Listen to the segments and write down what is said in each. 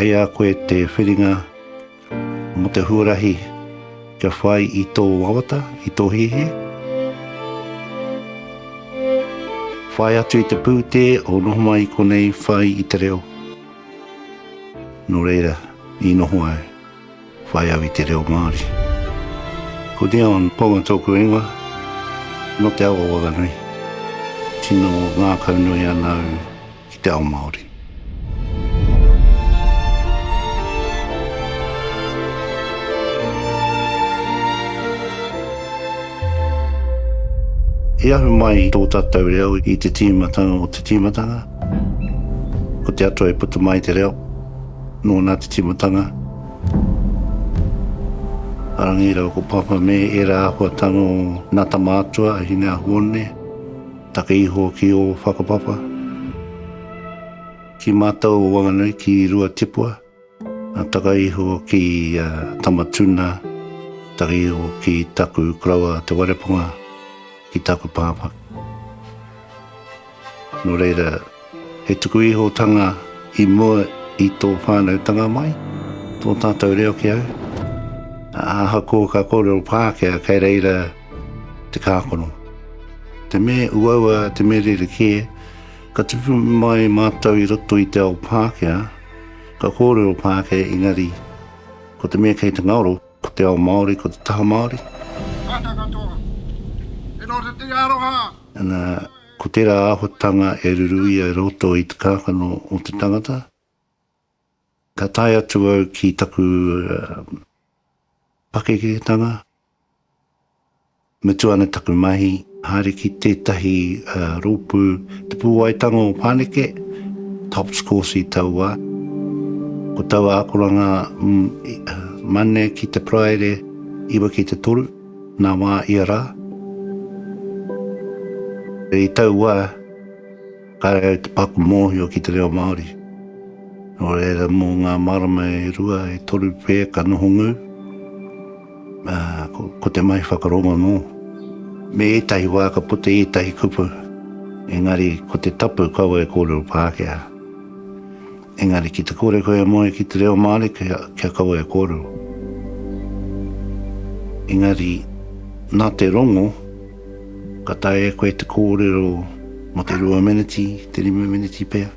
Kei a koe te whiringa mō te huarahi kia whai i tō wawata, i tō hiahia. Whai atu i te pūtē o noho mai i konei whai i te reo. Nō reira, i noho au, whai au i te reo Māori. Ko Dion Ponga tōku ingoa, nō Te Awa Wanganui. Tino ngākaunui ana au ki te ao Māori. I ahu mai tō tātou reo i te tīmatanga o te tīmatanga. Ko te atua i puta mai te reo, nōna te tīmatanga. A Rangi rāua ko Papa me ērā āhuatanga o nā tama atua a Hineahuone, take iho ki ō whakapapa. Ki mātou o Wanganui ki Ruatipua, taka iho ki Tamatuna, taka iho ki taku koroua Te Wareponga, ki taku pāpā. Nō reira, he tuku ihotanga i mua i tō whānautanga mai, tō tātou reo ki au. Ahakoa ka kōrero Pākehā, kei reira te kākano. Te mea uaua, te mea rerekē, ka tupu mai mātou i roto i te ao Pākehā, ka kōrero Pākehā engari ko te mea kei te ngaro, Ko te ao Māori, ko te taha Māori. Tata katoa. E nō te tini aroha. Ana, ko tērā āhuatanga e ruruia i roto i te kākano o te tangata. Ka tae atu au ki taku pakeketanga, Mutu ana taku mahi, haere ki tētahi rōpū Te Pūwaitanga o Pāneke, Tops Course i taua wā. Ko taua akoranga Mane ki te Paraire, iwa ki te toru, nā wā ia rā. I taua wā, Kāre au te paku mōhio ki te reo Māori. Nō reira, mō ngā marama e rua, e toru pea ka noho ngū, ā, ko, ko te mahi whakarongo anō. Me ētahi wā ka puta ētahi kupu, engari ko te tapu kaua e kōrero Pākehā. Engari ki te kore koe e moe ki te reo Māori, kia, kia kaua e kōrero. Engari, nā te rongo, Ka taea e koe te kōrero mō te rua meneti, te rima meneti pea.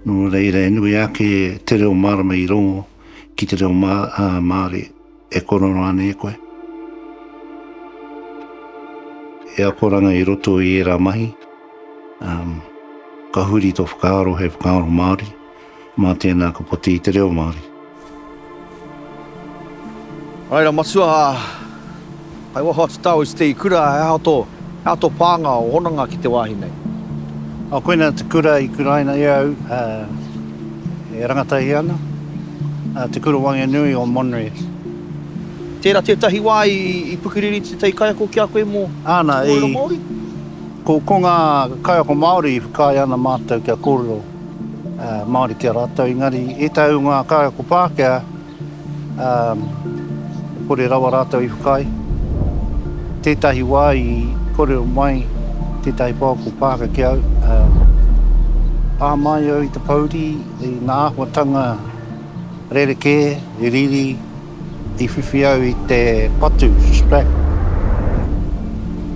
Nō reira, e nui ake te reo mārama i rongo ki te reo Māori e kōrero ana e koe. He akoranga i roto i ērā mahi, ka huri tō whakaaro hei whakaaro Māori. Mā tēnā ka poti i te reo Māori. Raira matua, kai waho atu tāu i te kura, he aha tō, he aha tō pānga o hononga ki te wāhi nei? Oh, koina te kura i kuraina i au e rangatahi ana, te kura Wanganui o Monread. Tērā tētahi wā i pukuriri tētahi kaiako ki a koe mō te kōrero Māori? Ko, ko ngā kaiako Māori i whakaae ana mātou kia kōrero Māori ki a rātou, engari ētahi o ngā kaiako Pākehā, e kore rawa rātou i whakaae. Tētahi wā i kōrero mai tētahi pouako Pākehā ki au, pā mai au i te pōuri i ngā āhuatanga rerekē, riri, I whiwhi au i te patu, strap.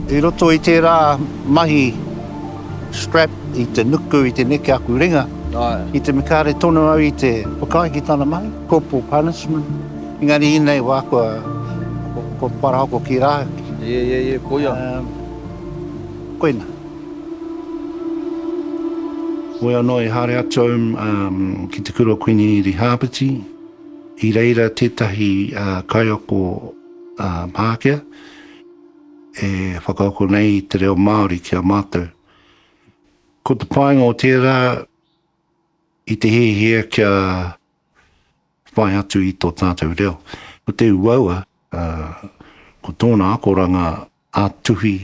I roto i tērā mahi strap i te nuku, i te neke aku ringa, i te mea kāre tonu au i te whakaae ki tana mahi, corporal punishment, engari ēnei wā kua, kua parahako ki rāhaki. Ie, ie, ie, koia. Koina. Hoi anō i haere atu au ki te kura o Kuini Irihāpeti. I reira tētahi kaiako Pākehā e whakaako nei i te reo Māori ki a mātou. Ko te painga o tērā i te hiahia kia whai atu i tō tātou reo. Ko te uaua, ko tōna akoranga ā-tuhi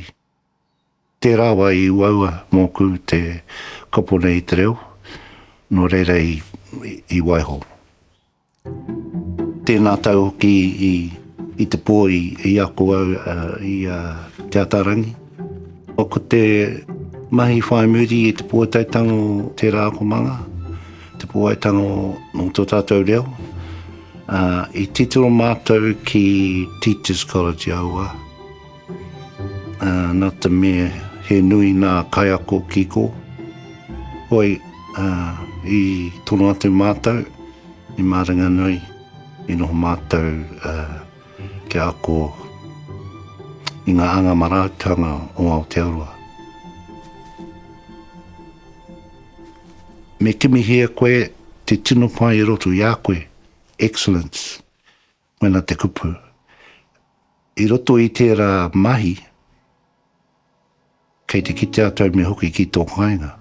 Tērā wā i uaua mōku te kapo nei i te reo, nō reira i, i waiho. Tēnā tau hoki i, i te pō i, i ako au i a Te Ataarangi. Ko te mahi whai muri i te pōtaetanga o tērā akomanga, te. pōhaitanga o tō tātou reo. I titiro mātou ki Teachers College i aua, nā te mea he nui nā kaiako ki kō. Hoi, i tono atu mātou i Māringanui, i noho mātou kia ako i ngā anga marautanga o Aotearoa. Me kimihia koe te tino pai i roto i a koe, excellence, koina te kupu. I roto i tērā mahi, kei te kite atu au me hoki ki tō kāinga.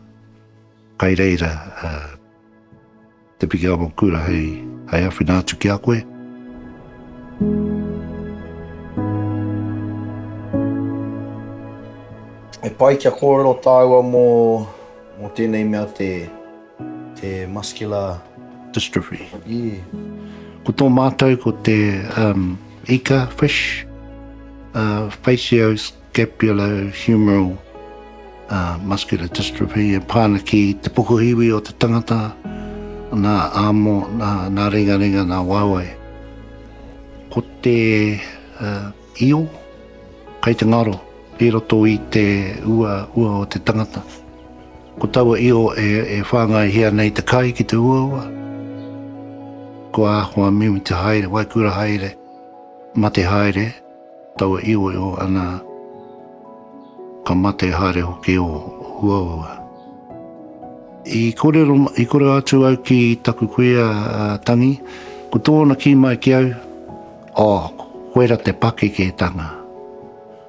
Kai reira te piki amokura hei, hei āwhina atu ki a koe. E pai kia kōrero tāua mō, mō tēnei mea te, te muscular. Dystrophy. Yeah. Ko tō mātou ko te um, ika, fish, uh, facioscapulohumeral uh, muscular dystrophy e pā ana ki te pokohiwi o te tangata, nā amo, nā, nā ringaringa, nā waewae. Ko te uh, io, Kei te ngaro i roto i te ua, ua o te tangata. Ko taua io e, e whāngaihia nei te kai ki te uaua. Ko āhua mimiti haere, waikura haere, mate haere, taua io e o ana, ka mate haere hoki o uaua. I kōrero, i kōrero atu au ki taku kuia a Tangi, ko tōna kī mai ki au, Oh, koira te pakeketanga.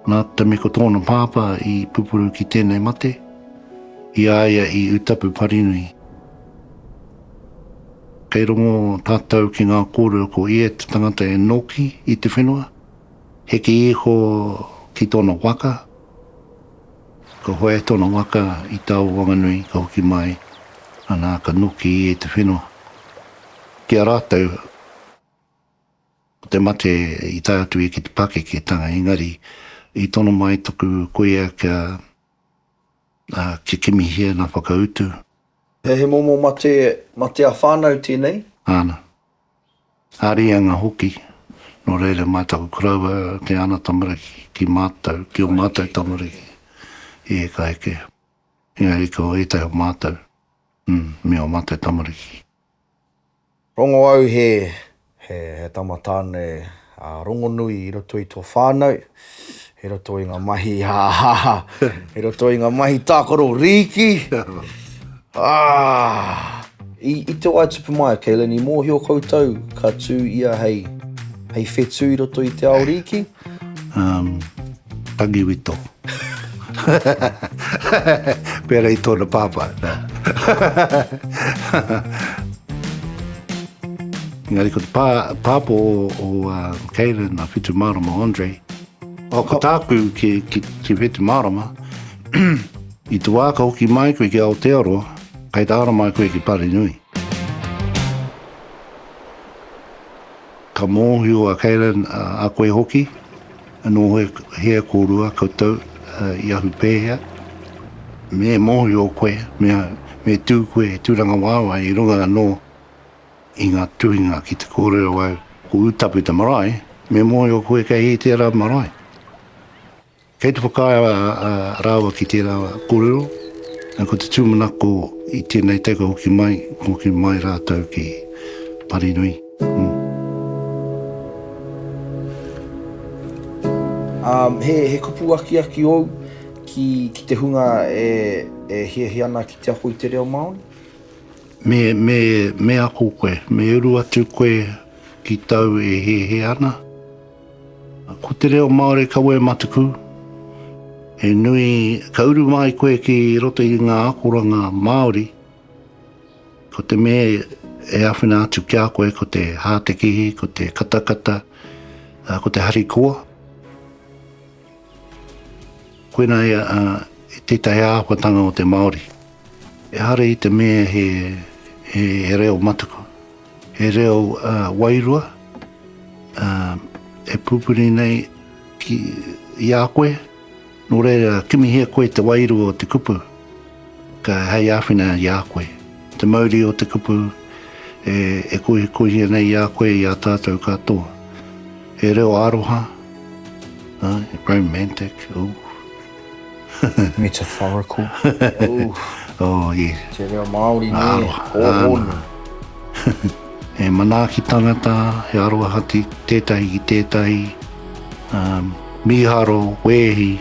Nā te mea ko tōna pāpā i pupuru ki tēnei mate, i a ia i Utapu Parinui. Kei rongo tātou ki ngā kōrero ko ia te tangata e nōki i te whenua, heke iho ki tōna waka, ka hoea tōna waka i taua Wanganui ka hoki mai, anā ka nōki ia i te whenua. Ki a rātou, Ko te mate i tae atu ia ki te pakeketanga, engari i tono mai taku kuia kia, kia kimihia ngā whakautu. He momo mate, mate a-whānau tēnei? Āna. Ā-rīanga hoki. Nō reira mā taku koroua te ana tamariki ki mātou, ki ō mātou tamariki i eka eke. Engari ko ētahi o mātou, me ō mātou tamariki. Rongo au he, he, he tama tāne rongonui i roto i tō whānau, i roto i ngā mahi, i roto i ngā mahi tākaro rīki. Ah! I, i te wā e tupu mai a Kaylin, i mōhio koutou ka tū ia hei, hei whetū i roto i te ao rīki? Um, tangiwito. Pērā i tōna pāpā. Engari ko te pā, pāpā o, o uh, Kaylin, a Whetumarama Andre, o, ko tāku ki, ki, ki Whetumarama, i te wā ka hoki mai koe ki Aotearoa, kei te ara mai koe ki Parinui. Ka mōhio a Kaylen, a koe hoki, nō hea kōrua koutou i ahu pēhea. Me mōhio koe, me, me tū koe e tūrangawaewae i runga anō i ngā tuhinga ki te kōrero au ko Ūtapu te marae, me mōhio koe kei hē tērā marae. Kei te whakaae rāua ki tērā kōrero, ko te tūmanako i tēnei tau ka hoki mai, hoki mai rātou ki Parinui. He, he kupu akiaki ōu ki, ki te hunga e, e hiahia ana ki te ako i te reo Māori? Me, me, me ako koe, me uru atu koe ki tau e hiahia ana. Ko te reo Māori kawe matuku, he nui, ka uru mai koe ki roto i ngā akoranga Māori, ko te mea e āwhina atu ki a koe ko te hātekihi, ko te katakata, ko te harikoa. Koinā ia tētahi āhuatanga o te Māori. Ehara i te mea he, he, he reo matuku. He reo wairua e pupuri nei ki, i a koe, nō reira kimihia koe te wairua o te kupu, ka hei āwhina i a koe. Te mauri o te kupu e, e kohikohia nei i a koe i a tātou katoa. He reo aroha, ai, romantic, ooh. Metaphorical. Ooh. Oh, yes. Te reo Māori, nē, Aroha, hōhonu. āna. He manaaki tangata, he aroha tētahi ki tētahi, um, mīharo, wēhi,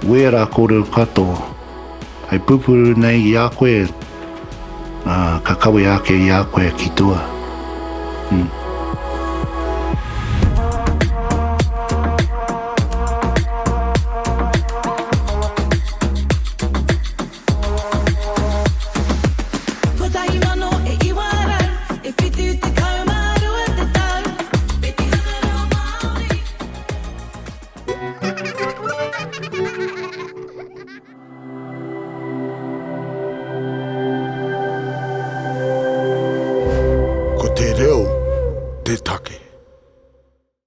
wērā kōrero katoa. Hei pupuru nei i a koe, ā, ka kawe ake i a koe ki tua. Mm. Kotahi mano e 900, e 72 te tau. Petihana reo Māori. Ko te reo te take.